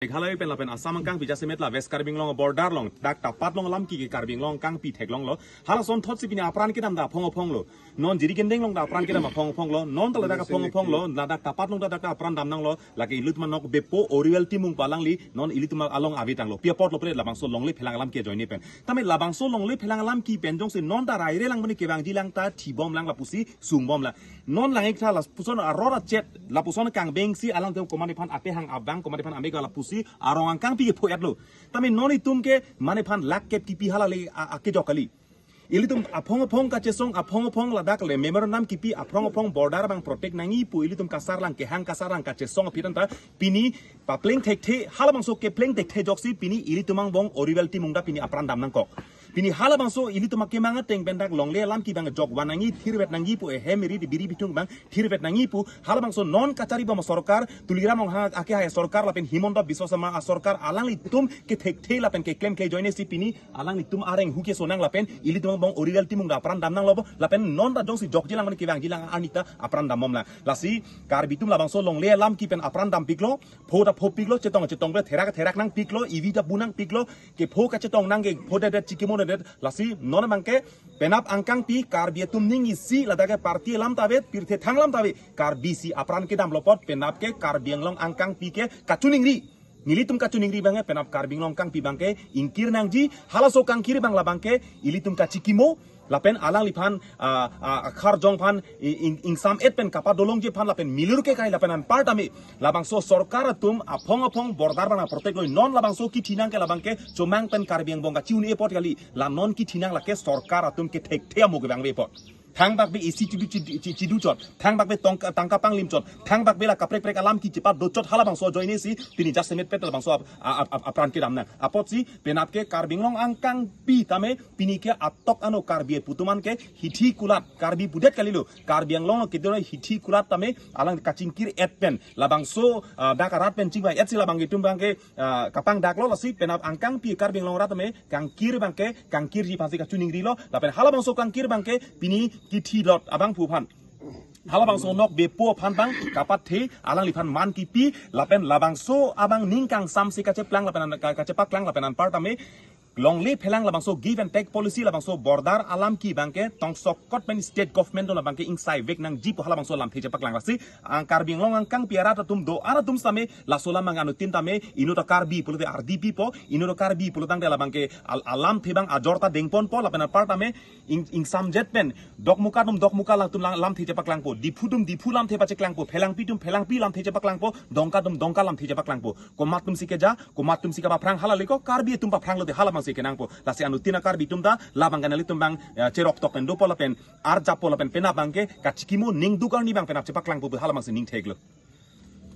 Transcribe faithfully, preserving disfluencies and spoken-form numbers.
Meghalaya pen lapen Assam angkangpi jasemet la West Karbi Anglong border along dak tapat along alam ke Karbi Anglong angkangpi theklonglo. Halason thotsi pini apran kedam ta aphong aphong lo. Non Jirikindeng along ta apran kedam aphong aphong lo. Non ta ladak aphong aphong lo. Ladak tapat along ta dak apran damnanglo. Lake ilitum anok bepo Oriwel Timung pu alangli non ilitum along ave tanglo. Pi apotlo pule labangso longle phelang alam ke ajoine pen. Tame labangso longle phelang alam ke pen jongsi non ta raire lang mane kevangji lang ta thibomlang lapusi sungbomlang. Non lang-ik tha lapuson aror achet lapuson kangbengsi alangtum komatne aphan atehang abang komatne aphan amega lapusi arong angkangpi kepho-etlo. Tame non itum ke mane aphan lak kep kipi hala le a- akejok kali. Ilitum aphong aphong kachesong aphong aphong ladak le memorandum kipi aphong aphong border abang protect nangji pu ilitum kasarlang kehang kasarlang kachesong aphi than ta pini papleng thekthe halabangso kepleng thekthe ajoksi pini ilitum angbong Oriwel Timung ta pini apran dam nangkok. Pini halabangso ilitum akemang ateng pen dak longle alam ke abang jokvan nangji thirvet nangji pu ehem eri biri bithung abang thirvet nangji pu halabangso non kacharibom asorkar Tuliram Ronghang akehai asorkar lapen Himanta Biswa Sarma asorkar alanglitum kethekthe lapen keklemkle ajoinesi pini alanglitum areng hu kesonang lapen ilitum angbong Oriwel Timung ta apran damnanglo bo lapen non ta jongsi jokjilang mane kevangjilang arni ta apran dambomlang. Lasi Karbi atum labangso longle alam ke pen apran dampiklo, pho ta phopiklo, chetong chetong pen therak therak nangpiklo, ivi ta bu nangpiklo, kepho kachetong nang kepho det det chikimo det det. Lasi non abang ke penap angkangpi Karbi atum ning isi ladak ke party alam ta ave, pirthe thang alam ta ave, Karbi si apran kedamlo apot penap ke Karbi Anglong angkangpi ke kachiningri. Nelitum kachiningri abang ke penap Karbi Anglong angkangpi abang ke ingkir nangji, halaso kangkir abang labang ke ilitum kachikimo lapen alangliphan ah, ah, akarjong aphan i- ing- ingsam et pen kapadolongji aphan lapen milur ke kai lapen anparta me labangso sorkar atum aphong aphong border abang protect loi non labangso kithi nang ke labang ke chomang pen Karbi Angbong kachi-un-e apot kali. La non kithi nang lake sorkar atum kethekthe amo kevang ave apot. Thangbak be isi chidu chidu chi- chidu chot, thangbak be tongka tangka panglim chot, thangbak be la kaprek prek alam ke chepadot chot halabangso ajoinesi pini jasemet pen labangso ap- a- ap- ap- apran kedamnang. Apotsi penap ke Karbi Anglong angkangpi tame pini ke atok ano Karbi aputuman ke hithi kulat Karbi pudet kalilo. Karbi Anglong lo kedona hithi kulat tame alang kachingkir et pen labangso ah, dak arat pen chingvai etsi labang itum abang ke ah, kapangdaklo. Lasi penap angkangpi Karbi Anglong arat tame kangkir abang ke kangkirji aphansi kachiningrilo lapen halabangso kangkir abang ke pini kithi lot abangphu aphan halabangso nok bepo aphan abang kapathe alangliphan man kipi lapen labangso abang ning kangsamsi kacheplang lapen an- ka- kachepaklang lapen anparta me longle phelang labangso give and take policy labangso border alam ke abang ke tongsokot pen state government do labang ke ingsai vek nangji pu halabangso lamthe chepaklang. Lasi ang Karbi Anglong angkangpi arat atum do arat atum same laso alam abang anuttin tame inut a Karbi pulote ardi pipo, inut a Karbi pulotangte labang ke al- alamthe abang ajor ta dengponpo lapen anparta me ing- ingsamjet pen Dokmoka atum Dokmoka atum lang- lamthe chepaklangpo, Diphu atum Diphu lamthe pacheklangpo, Phelangpi atum Phelangpi lamthe chepaklangpo, Dongka atum Dongka lamthe chepaklangpo. Komat atumsi keja, komat atumsi kapaphrang hala le ko, Karbi atum paphrang lote hala abangsi kenangpo. Lasi anuttin a Karbi atum ta labang ke nelitum abang eh, cherok tok pen dopo lapen arjappo lapen penap abang ke kachikimo ningduk arni abang penap chepaklangpo pu hala abangsi ning theklo.